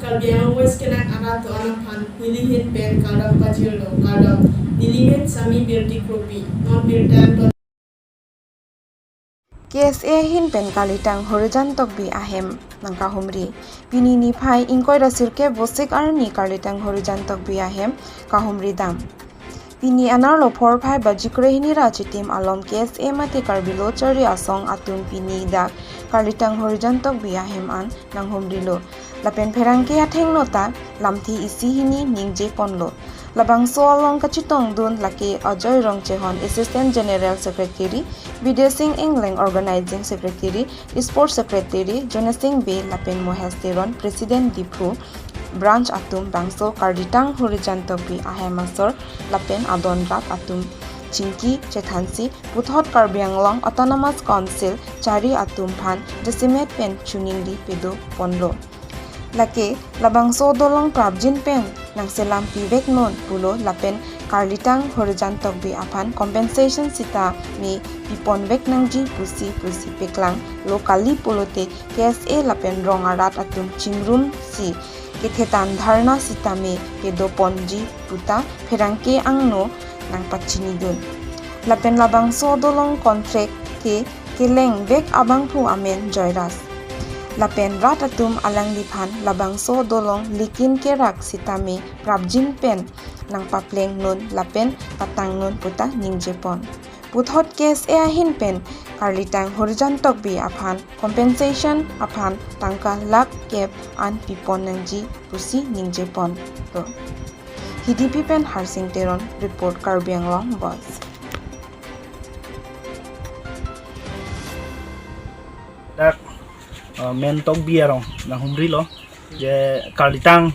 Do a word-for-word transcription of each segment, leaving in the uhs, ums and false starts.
Karbi Anglong West kelang arat do-an aphan neli ahin pen kardom pajirlo, kardom. Nelimen Sami Birti Kropi, non birta K S A ahin pen Karlitang Horijan Tokbi ahem nangkahumri. Pini niphai ingkoi ra sirkep Vosik arni Karlitang Horijan Tokbi ahem kahumri dam. Pini anerlo phorphai baji krehini ra chitim alom K S A mate Karbi Lo Charli Asong atum pini dak Karlitang Horijan Tokbi ahem an nanghumrilo. Lapen pherangke athengno ta lamthe isi hini ningje ponlo. Labangso along kachetongdun lake Ajoy Rongchehon, Assistant General Secretary, Bidya Sing Engleng, Organizing Secretary, Sports Secretary, Jona Sing Bey lapen Mohesh Teron, President Diphu Branch atum bangso Karlitang Horijan Tokbi ahem asor lapen adon rat atum chingki chethansi puthot Karbi Anglong Autonomous Council Charli atum aphan jasemet pen choningri pado ponlo. Lake labangso dolong prapjin pen nangselam pivek non pulo lapen Karlitang Horijan Tokbi aphan compensation sitame pipon vek nangji pusi pusi peklanglo kali pulote K S A lapen rong arat atum chingrumsi kethetan dharna sitame pado ponji puta pherangke angno nangpachinidun. Lapen labangso dolong contract ke keleng vek abangphu amen Joyras. Lapen rat atum alangliphan labangso dolong likin kerak sitame prapjin pen nangpapleng non lapen patang non puta ningje pon. Puthot K S A ahin pen Karlitang Horijan Tokbi aphan compensation aphan tangka lakh kep an pipon nangji pusi ningje ponlo. Hidipi pen Harsing Teron report, Karbi Anglong Voice. Dak, uh, Men Tokbi arong nanghumrilo, je Karlitang,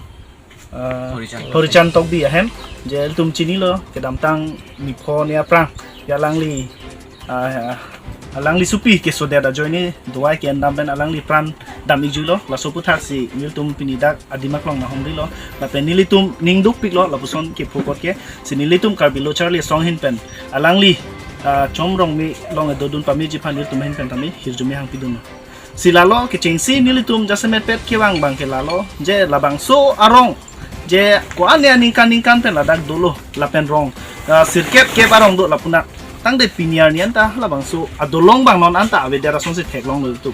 uh, Horijan. Horijan Tokbi ahem, je ilitum chinilo, kedamtang nipho ni aphrang, ya alangli, ah, alangli supi kesodet ajoine duai ke-en dam pen alangli pran dam-ikjuilo, laso aputhaksi nelitum pini dak adim aklong nanghumrilo, lapen nelitum ning dukpiklo, lapuson kepho apot ke, si nelitum Karbi Lo Charli Asong ahin pen, alangli, ah, Chom Rongmi along edodun pameji aphan nelitum ahin pen tame hirjume hangpidun. Si lalo kechengsi nelitum jasemet pet kevang abang ke lalo, je labangso arong, je ko-an aningkan ningkan pen ladak dolo, lapen rong, ah, sirkep kep arong do lapunak. Tangte pini arni anta labangso adolong abang non anta avedet asonsi theklonglo itum.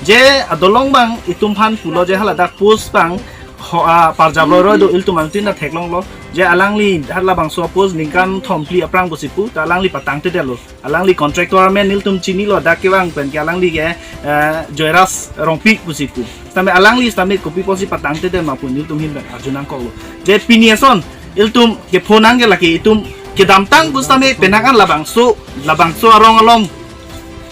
Je adolong abang itum aphan pulo je haladak post abang ho, ah, parjap roi roi do, ilitum angtin ta theklonglo. Je alangli halabangso post ningkan thomphli aphrang pusi pu, ta alangli patangtedetlo. Alangli contractor amen nelitum chinilo, dak kevang pen ke alangli ke, eh, Joyras Rongpi pusi pu. Sitame alangli sitame kopi apotsi patangtedet ma pu nelitum ahin pen arju nangkoklo. Je pini ason ilitum kepho nang ke lake itum kedamtang pu sitame penang an labangso, labangso arong along,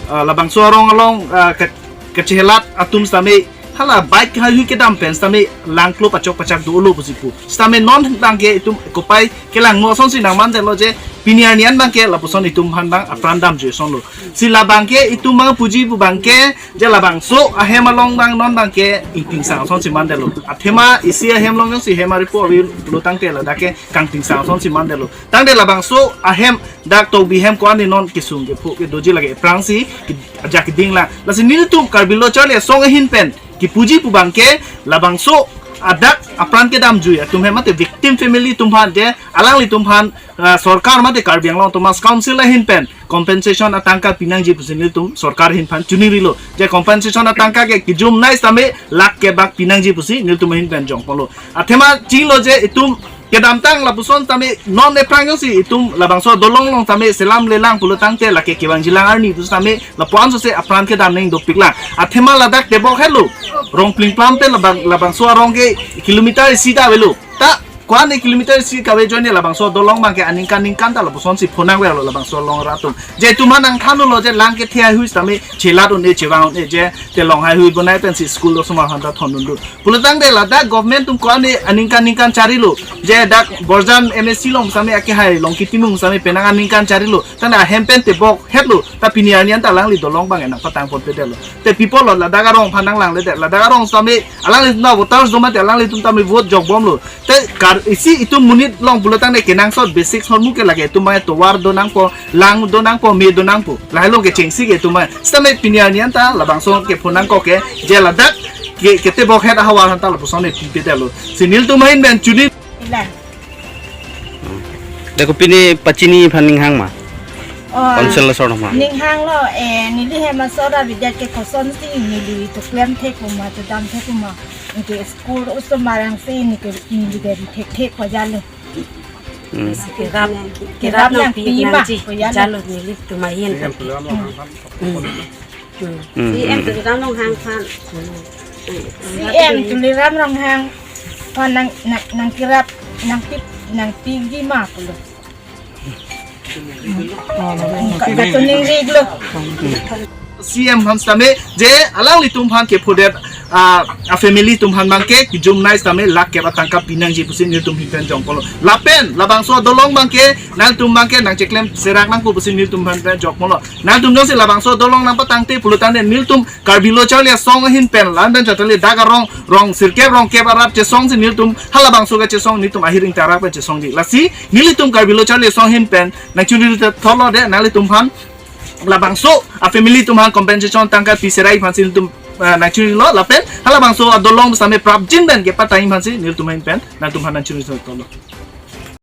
ah, labangso arong along, ah, ke, kachehelat atum sitame hala bike haihui kedam pen sitame langklo pachok pachak dolo pusi pu. Sitame non abang ke itum kopai kelangno asonsi nangmandetlo je pini arni an abang ke lapuson itum aphan abang apran damjui asonlo. Si labang ke itum abang puji pu abang ke je labangso ahem along abang non abang ke ingtingsang asonsi mandetlo. Athema isi ahem along jongsi hem aripo avi lo tangte ladak ke kangtingsang asonsi mandetlo. Tangte labangso ahem dak Tokbi hem ko-an non kesung kepho kedoji lake aphrangsi ke-, ajak keding lang. Lasi nelitum Karbi Lo Charli Asong ahin pen kepuji pu abang ke labangso adak apran kedamjui atum hem mate victim family atum aphan je alanglitum aphan, ah, sorkar mate Karbi Anglong Autonomous Council ahin pen compensation atangka pinangji pusi nelitum sorkar ahin aphan choningrilo. Je compensation atangka ke kejumnei sitame lakh kep bak pinangji pusi nelitum ahin pen jongponlo. Athema chinglo je itum kedamtang lapuson tame non aphrang jongsi itum labangso dolong along tame selam lelang pulo tangte lake kevangjilang arni pu sitame lapu-an sose apran kedam nangdopiklang. Athema ladak tebok helo. Rongpling plam pen labang, labangso arong ke kilometer isi ta avelo. Ta ko-an kilometer isi kave ajoine labangso dolong abang ke aningkan ningkan ta lapusonsi phonang avelo labangso along rat atum. Je itum aphan nangthanlo je lang kethe haihui sitame chelat un-e chevang un-e je telong haihui bonai pensi school osomar aphan ta thondundun. Pulo tangte ladak government atum ko-an aningkan ningkan charilo. Je dak Borjan M A C along sitame akehai Longki Timung sitame penang aningkan charilo. Tangte ahem pen tebok hetlo. Ta pini arni anta alangli dolong abang enang patang ponpedetlo. Te pi apotlo ladak arong aphan nanglang ledet. Ladak arong sitame alanglitum ta voters do mate alanglitum tame vote jokbomlo. Te kar isi itum monit along pulo tangte kenangsot basic ahormu ke lake itum abang tovar do nangpo, lang do nangpo, me do nangpo. Lahelo kechengsi ke itum abang. Sitame pini arni anta labangso kepho nangkok ke je ladak ke, ketebok het ahavar aphanta lapuson ne pipedetlo. Si nelitum ahin pen chuni. Ilang. Deko pine pachini aphan ning hang ma? Oh. Council asor ma? Ning hanglo, eh, neli hem asor abidak ke kosonsi neli to klem thek pu ma, to dam thek pu ma. Anke school osomar angse neli ke, neli ke ri thekthek pajalo. Hmm. Kerap, kerap nangpi nangji, pajalo. Jalo nelitum ahin. Hmm. Hmm. Hmm, C M hmm, Tuliram Ronghang aphan. C M Tuliram Ronghang aphan nang, nang, nangkerap, nangpi, nangpiji ma pulo. Ka, katuning riglo. C M aphan sitame, je alanglitum aphan kephodet, ah, a family atum aphan abangke, kijum nai sitame, lakh kep atangka pinangji pusi nelitum ahin pen jongponlo. Lapen, labangso adolong abangke, nangtum abangke, nangcheklem serak nangpo pusi nelitum aphan pen jongponlo. Nangtum jongsi labangso adolong nangpatangte pulo tangte nelitum Karbi Lo Charli Asong ahin pen lam pen chotali dak arong rong sirkep rong kep arap chesongsi nelitum halabangso kachesong nelitum ahir ingtarak pen chesongji. Lasi nelitum Karbi Lo Charli Asong ahin pen nangchunri thotlo de nanglitum aphan labangso a family atum aphan compensation tangka pi serai aphansi nelitum, eh, nangchunrilo lapen halabangso adolong sitame prapjin pen kepatang aphansi nelitum ahin pen nangtum aphan nangchunri thotlo.